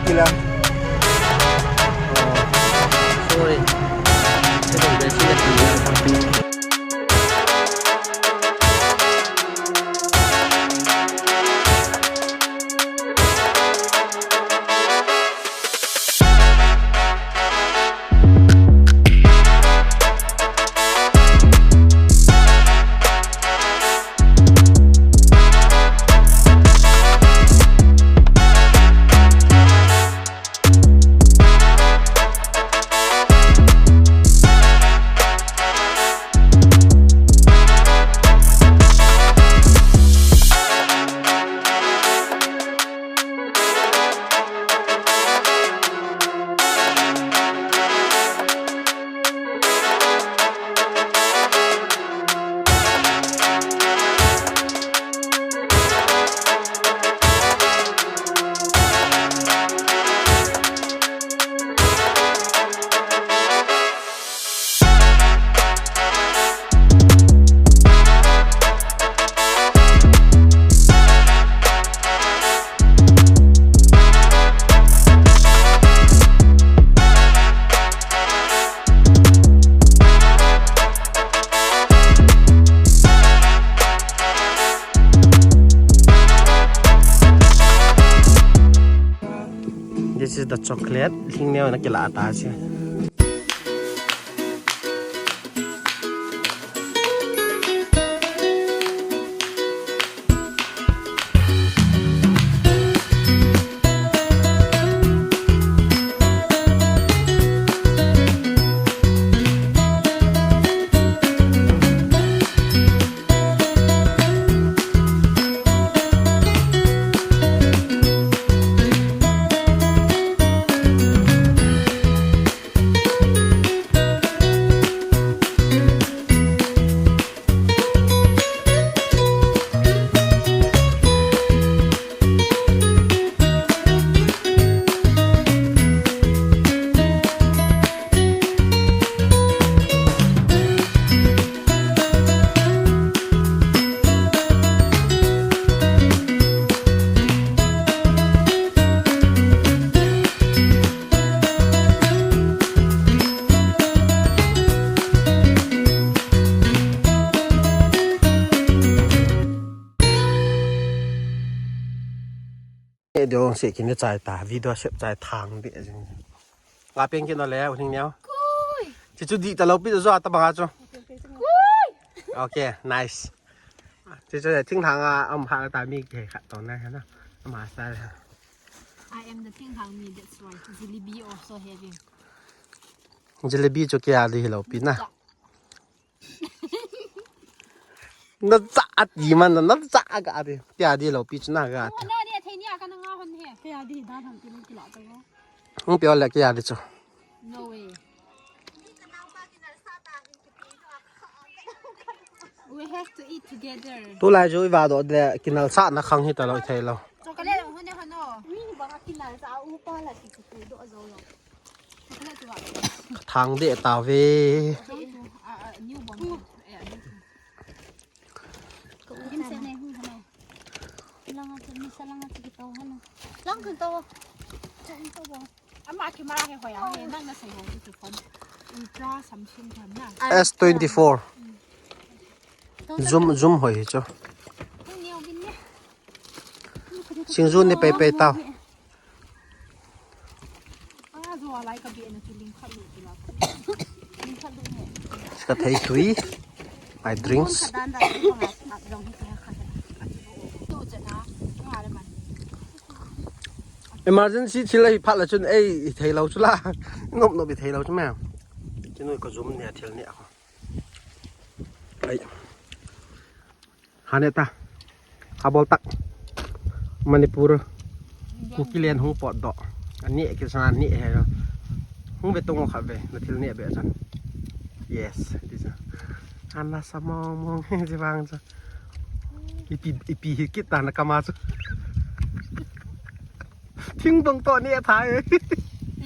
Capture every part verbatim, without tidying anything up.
Sorry. This is the chocolate. Lhingneo na kila ta si. Eh, dong se kini chai ta, video sep chai thang de jing. Nga peng kino le, u Lhingneo. Koi. Chi chu di ta lo pi zo ta banga chu. Koi. Okay, nice. Chi chu thinglhang a, um, ha ta mi ke khat to na, na. Ama sa. I am the thinglhang mi, that's why. Jalebi also having. Jalebi chu kei a di lo pi na. Cha. Na cha ati man, na cha ga ati. Kei a di lo pi chu na ga ati. Oh, na ni thei ni a ka na nga hon he. Kei a di da tham ti lo ki la ta go. Hung pi le kei a di chu. No way. We have to eat together. Tu lai chu i va do de kinal sa na khang hi ta lo thei lo. Chocolate hon ne hon no. Ui, ba kinal sa u pa la ki chu do zo lo. Chocolate chu a. Thang de ta ve. Chocolate chu a, a, new bomb. Eh, a new bomb. Ama camera he hoi a he, nang na sei ho chu phone. Ultra Samsung phone na. S twenty-four. Zoom, zoom hoi hi chu. Neo bin ne. Singju ni pei pei tau. Ka thei tui, my drinks. Emergency thil ahi phat la chun ei thei lo chu la. Nop nop i thei lo chu me. Chinu ka zum ne thil ne a. Ai. Hane ta. Habol tak. Manipur. Kuki len hung pot do. Ani ke sana ni he. Hung ve tong kha ve. Na thil ne be chan. Yes, this. Ana sa mong mong he ji vang cha. Ipi, ipi hi kit ta na kama chu. Thingbang to ne tha e.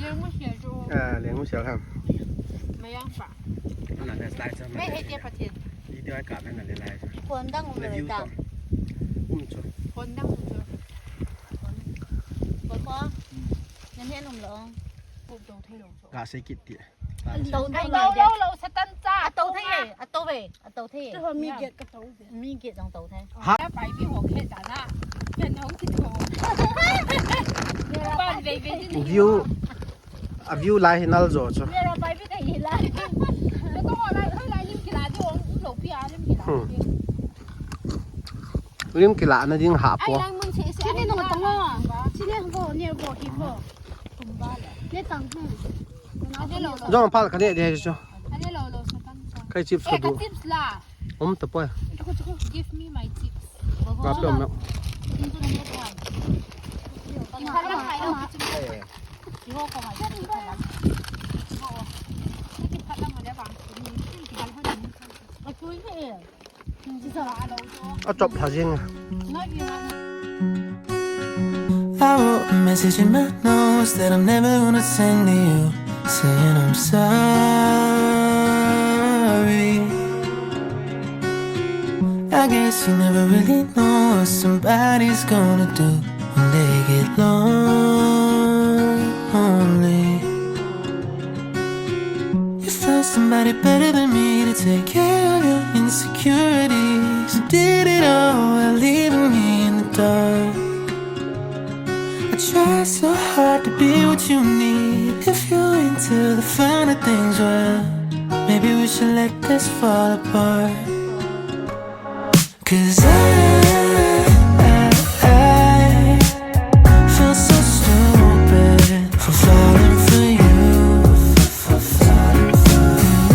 Lengmu sial chu. Ah, lengmu sial ham. Mayang pa. Ana le slide sa. Mei he te Pathen. Video ai ka mei na le lai. Phone dang um le ta. Um chu. Phone dang um chu. Phone ko. Hen um lo. Ga sei kit ti. Tou thei ngai de. Lo, lo, Satan cha. A tou thei e, a tou ve, a tou thei e. Chu mi get ka tou ve. Mi get jong tou thei. Ha? Pai bi ho khe ta na. Ken hong ki tou. Ban ve ve ni. View. A view lai hi nal jo chu. Mera pai bi ka hi lai. Ko ho lai, lai lim ki la di ong lo pi a lim ki la. Hmm. Lim ki la na ding ha po. Ai, lai mun se se. Sini nong tong a. Sini bo, ni bo, hi bo. Ni tang, hmm. Jong phal ka ne de chu. Ane lo lo Satan cha. Kai chips ko du. Chips la. Um ta poi. Give me my chips. Ka pe um. A chop tha jing. I wrote a message in my notes that I'm never gonna send to you, saying I'm sorry. I guess you never really know what somebody's gonna do when they get lonely. You found somebody better than me to take care of your insecurities. You did it all while leaving me in the dark. I try so hard to be what you need. If you're into the finer things, well, maybe we should let this fall apart. 'Cause I, I, I feel so stupid for falling for you.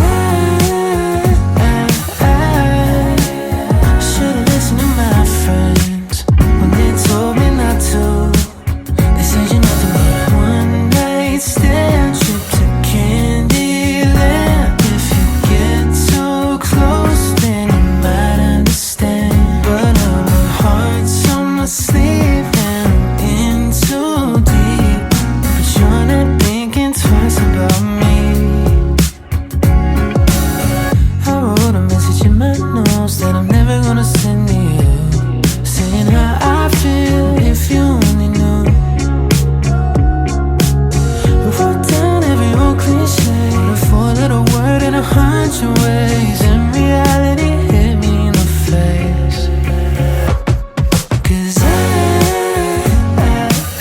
And I, I, I should've listened to my friends when they told me not to. They said you're nothing but a one night stand, trip to Candyland. If you get too close, then you might understand. But now my heart's on my sleeve and I'm in too deep. But you're not thinking twice about me. I wrote a message in my notes that I'm never gonna send to you, saying how I feel if you only knew. I wrote down every old cliche, a four-letter word in a hundred ways, and reality hit me in the face. 'Cause I,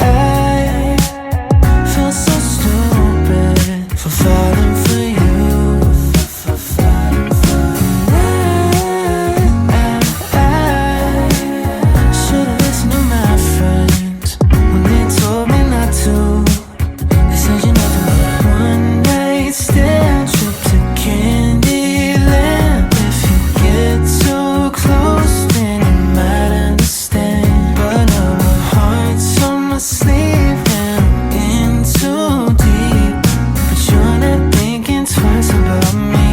I, I feel so stupid for falling for you. And I, I, I should've listened to my friends when they told me not to. They said you're nothing but a one night stand, trip to Candyland. If you get too close, then you might understand. But now my heart's on my sleeve and I'm in too deep. But you're not thinking twice about me.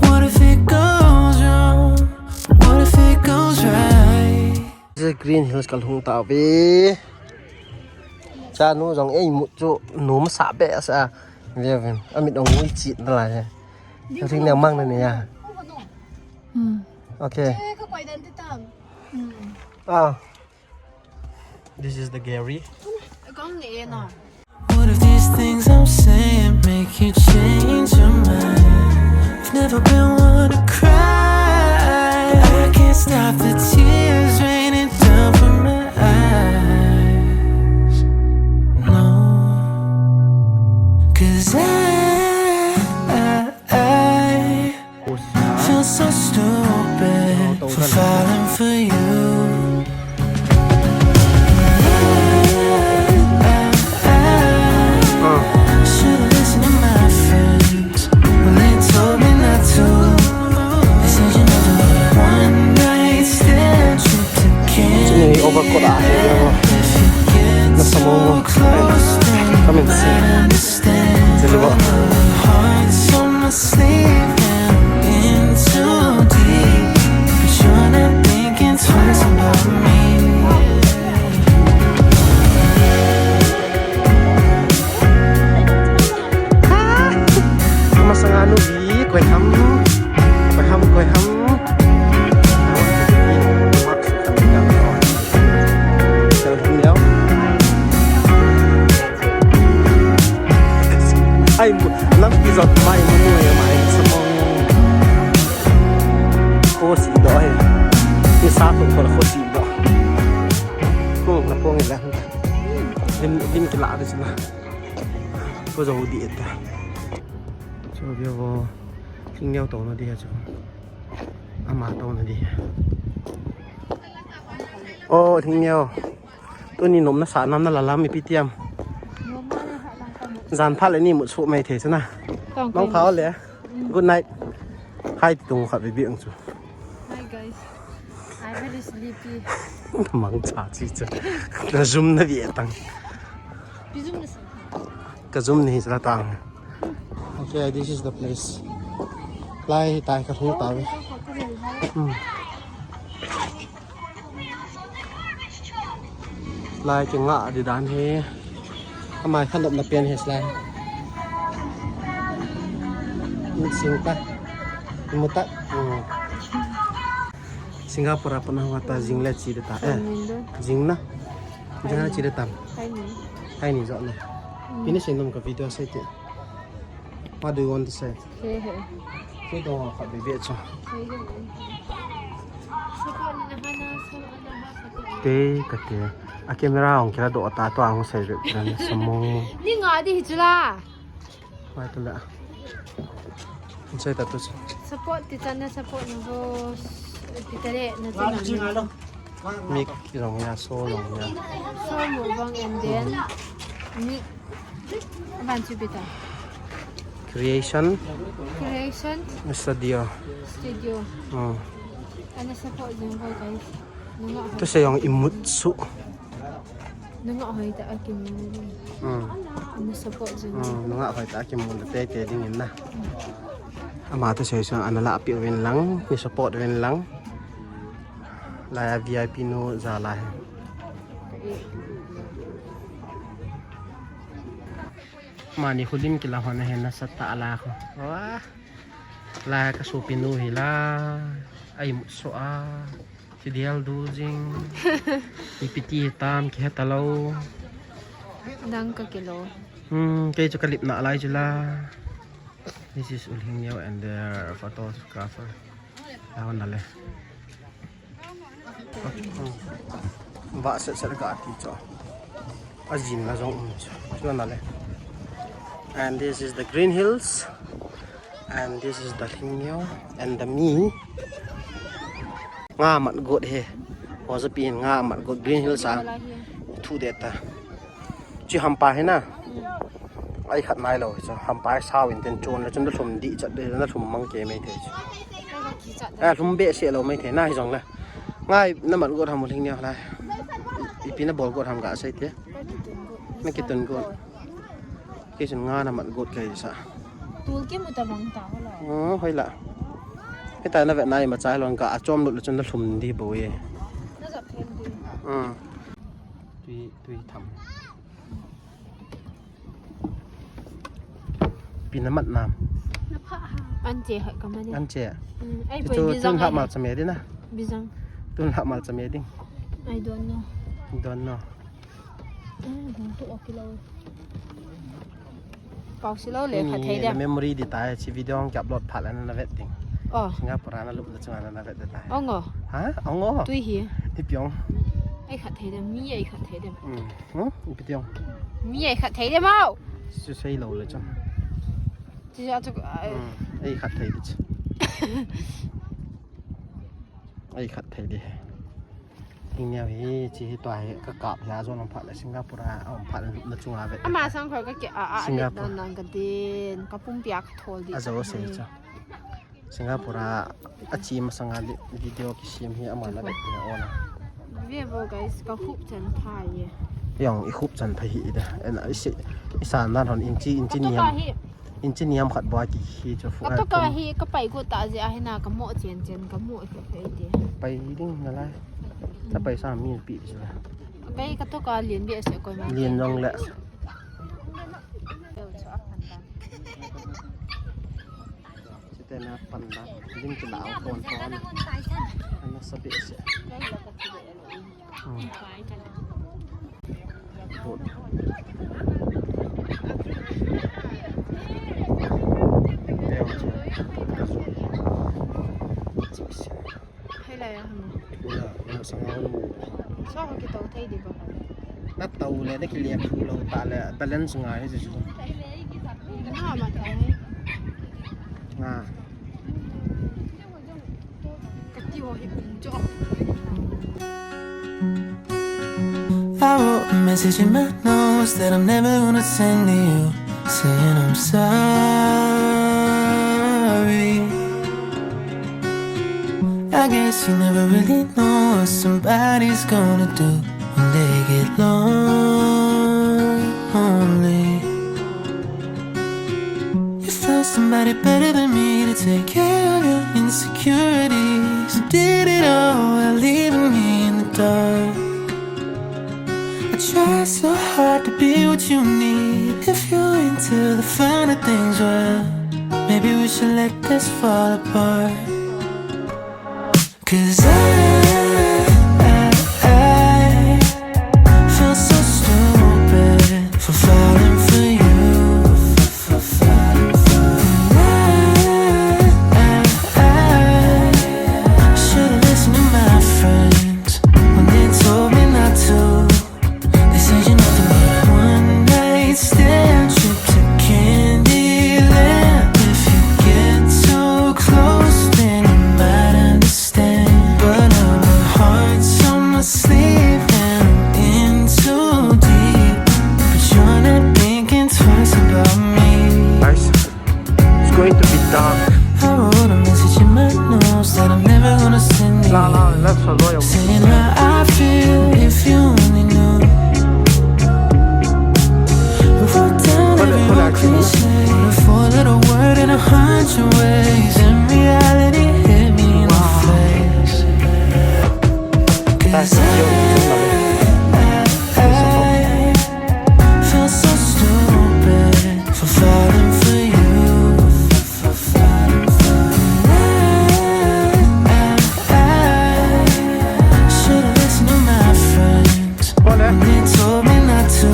What if it goes wrong? What if it goes right? Green Hills ka lhung tauve. Chanu jong ei mut chu nom sa behseh a. Ve uvin. Amit ong ui chit nalai he. Ring nang mang na ne ya. Hmm. Okay. Ah. This is the Gary. What if these things I'm saying make you change your mind? I've never been one to cry. I can't stop the tears raining down from my eyes. No, 'cause I, I, I feel so stupid for falling for you. I, I, I should've listened to my friends when they told me not to. They said you're nothing but a one night stand, trip to Candyland. Overcoat ah. If you get too close, then you might understand. But my heart's on my sleeve and I'm in too deep. But you're not thinking twice about me. Masang anu bi, koi ham, koi ham, koi ham. I want to be in the box with the makeup on. Tell Mai manu ya mai samong. Ko si do he. Ni sa ko ko ko si do. Ko na pong la. Lim lim kila de sina. Ko jo di eta. Cho bia vo. Thing neo to na di ha cho. Ama to na di. O thing neo. Tuni nom nasa nam nala lam ipi tiam. Jan phat le ni mut suh mai thei sina. Mangpha le. Good night. Hai tung khat bibik ang chu. Hi guys. I'm very sleepy. Mangcha chi chu. Na zum na vi tang. Ka zum ni hi la tang. Okay, this is the place. Lai tai ka hung ta ve. Hmm. Lai kingah di dan hi. Amai khan dopna pen hi lai. Sing ta. Mu ta. Hmm. Singapore a pat na hung ta jing le chi de ta. Eh. Jing na. Jing na chi de tam. Hai ni. Hai ni jo na. Pini sing nom ka video sei te. What do you want to say? He he. Kei to khat bebe cho. Te ka te. A camera ong kila do ta to ang sei bebe na samong. Ni nga di hi chula. Mai to la. Sai ta tu. Support ti chan na support na bo. Ti ta le na chan. Mik jong ya, so jong ya. So mo bang and then. Mik. Aban chu bita. Creation. Creation. Studio. Studio. Oh. Ana support jing ko guys. Nunga hoi. Tu se jong imut su. Nunga hoi ta akimu. Hmm. Ana support jing. Hmm. Nunga hoi ta akimu te te ding in na. Ama tu se jong ana la pi win lang, ni support win lang. Lai a V I P nu ja lai. Mani khu lim kila hon a hin nasa ta la khu. Wah. Lai ka sopi nu hi la. Ai mut so a. Chi dial du jing. Ipi ti tam ki heta lo. Dang ka kilo. Hmm, kei chu ka lip na lai chu la. This is U Lhing Neo and their photographer. Awan dale. Vah set set ka ti cho. Ajin na jong um cho. Chuan ale. And this is the Green Hills. And this is the Lhing Neo and the me. Nga mat got he. Ho sa pi nga mat got Green Hills a. Thu de ta. Chi hampa hi na. Ai khat nai lo hi chu. Hampa hi sao in ten chun la chun da lhum di chat de na lhum mang ke mai thei chu. A lhum be se lo mai thei na hi jong la. Ngai na mat got ham U Lhing Neo lai. Ipi na bol got ham ga sei te. Na kitun got. Kei chun nga na mat got kai sa. Tul ki mu ta mang ta ho la. Oh, hoi la. Heta na ve nai ma chai lon ka a chom lut la chun da lhum di bo ye. Na jap thei di. Hmm. Tui, tui tham. Pi na mat nam. An che ha ka mani. An che. Mm, ai chu poi chu bizang tun ha ai mal hai. Chame di na. Bizang. Tun ha mal chame ding. I don't know. Don't know. Mm, hung tu ok lo. Pau si lo le. Ni khat thei na dem. Memory di tai, chi video ang ki upload phat la na vet ding. Oh. Singapore na lup na chunga na vet de tai. Ong o. Ha? Ong o. Tui hi. Ipi ong. Ai khat thei dem, mi ai khat thei dem. Mm. Hmm? Ipi ti ong. Mi ai khat thei dem au. Su sei lo le chun. Chi a chu, ai. Hmm. Ai khat thei di chu. Ai khat thei di. Lhing Neo hi, chi hi tua hi ka kap hi a, jong phat le Singapore a, um phat le na chunga ve. Ama sang khoi ka ke a, a, Singapore. Dan dan ka din, ka pumpi a ka thol di. A jo se cha. Singapore a, a chi masanga di, video ki sim hi ama na ve hi ona. Ve bo guys, ka khup chan pha ye. Jong i khup chan pha hi da. En i se, i san nan hon inchi, inchi niam. Ka to ka hi. Inchi niam khat bua ki hi chu fu. Ka to ka hi ka pai got ta je a hi na ka mo chen chen ka mo hi ka ite. Pai ding na lai. Ka pai sa mi pi chu. Kai ka to ka lien be se ko ma. Lien jong le. Chite na pan da. Dim ki lau kon kon. Ana sa be se. Hmm. Good. Ula, ula sanga ula mu. Sa ho kito thei di ba? Na tau le, na kile khu lo ta le, balance ngai hi chu. Na ma ta ni. Nga. Ka ti ho hi pum cho. I wrote a message in my notes that I'm never gonna send to you, saying I'm sorry. I guess you never really know what somebody's gonna do when they get lonely. You found somebody better than me to take care of your insecurities. You did it all while leaving me in the dark. I try so hard to be what you need. If you're into the finer things, well, maybe we should let this fall apart. 'Cause I, I, I feel so stupid for falling for you. I, I, I should've listened to my friends when they told me not to. They said you're nothing but a one night stand trip to Candyland. If you get too close, then you might understand. But now my heart's on my sleeve and I'm in too deep. But you're not thinking twice about me. Nice. It's going to be dark. I wrote a message in my notes that I'm never gonna send to you. La, la, that's a loyal. Saying how I feel if you only knew. We wrote down every wrong cliche, a four-letter word in a hundred ways. And reality hit me in the face. 'Cause I, I, I feel so stupid for falling for you. I, I, I should've listened to my friends when they told me not to.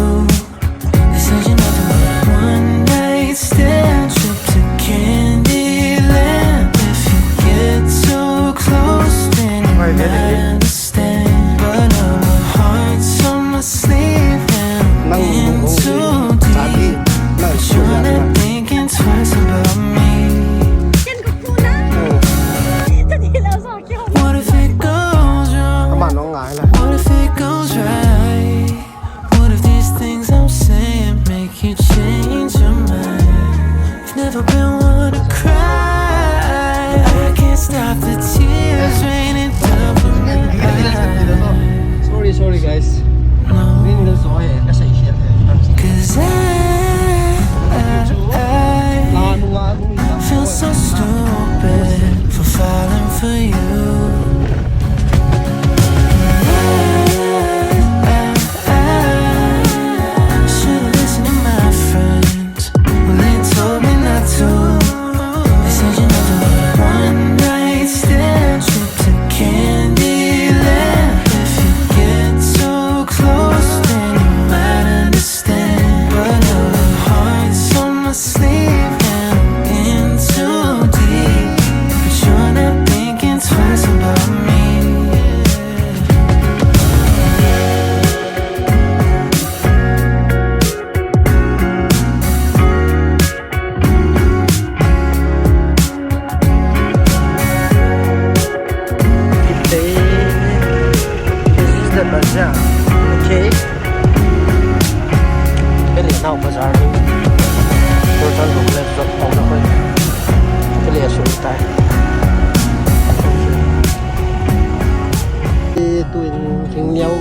They said you're nothing but a one night stand trip to Candyland. If you get too close, then you might understand. But now my heart's on my sleeve and I'm in too deep. But you're not thinking twice about me. What if it goes wrong? What if it goes right? What if these things I'm saying make you change your mind? I've never been one to cry. I can't stop the tears raining down from my eyes. Sorry, sorry, guys. No. 'Cause I, I, I feel so stupid for falling for you. I, I, I should've listened to my friends when they told me not to. They said you're nothing but a one night stand trip to Candyland. If you get too close, then you might understand. But now my heart's on my sleeve and I'm in too deep. But you're not thinking twice about me. Okay. This is the bazaar. Okay. Kei le nao bazaar ni. Total room le jot pau na koi. Kei le sum tai. Tuin thing niau.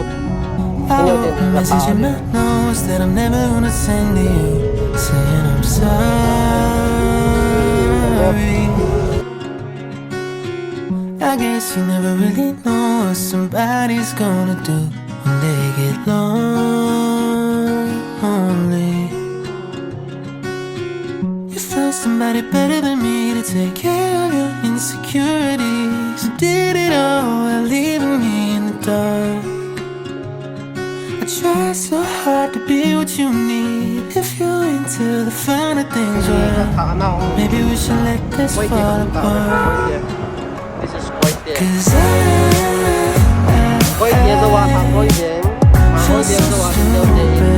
Thing niau te. Message in my notes that I'm never gonna send to you, saying I'm sorry. I guess you never really know what somebody's gonna do when they get lonely. You found somebody better than me to take care of your insecurities. You did it all while leaving me in the dark. I try so hard to be what you need. If you're into the finer things, well, maybe we should let this fall apart. This is quite Koi dia zo wa ha koi dia. Ma koi dia zo wa ha koi dia.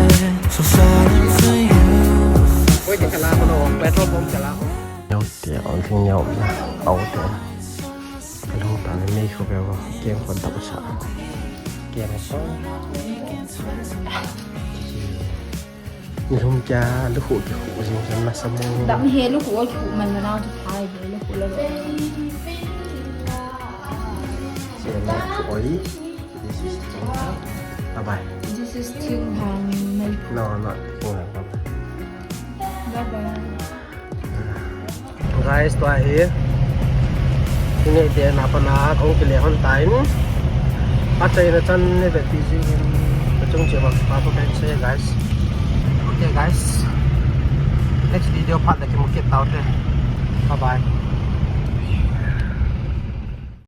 Koi dia kala ko lo petrol pump kala ko. Nyau te on thing nyau na au te. Ka lung ta ni mei ko be ko kem ko dap sa. Kem ko. Ni lum kya lukhu ki khu jing jing na sa mo. Dam he lukhu ki khu man na na tu thai he lukhu la. Oi. This is Bye bye. This is Thinghang. No, not Thinghang. Bye bye. Guys, tua hi. Ini dia napa na kong kile hon tain. Acha ina chan ni ve busy in. Kachung che bak pa ko kan se guys. Okay guys. Next video part lagi mukit tau te. Bye bye.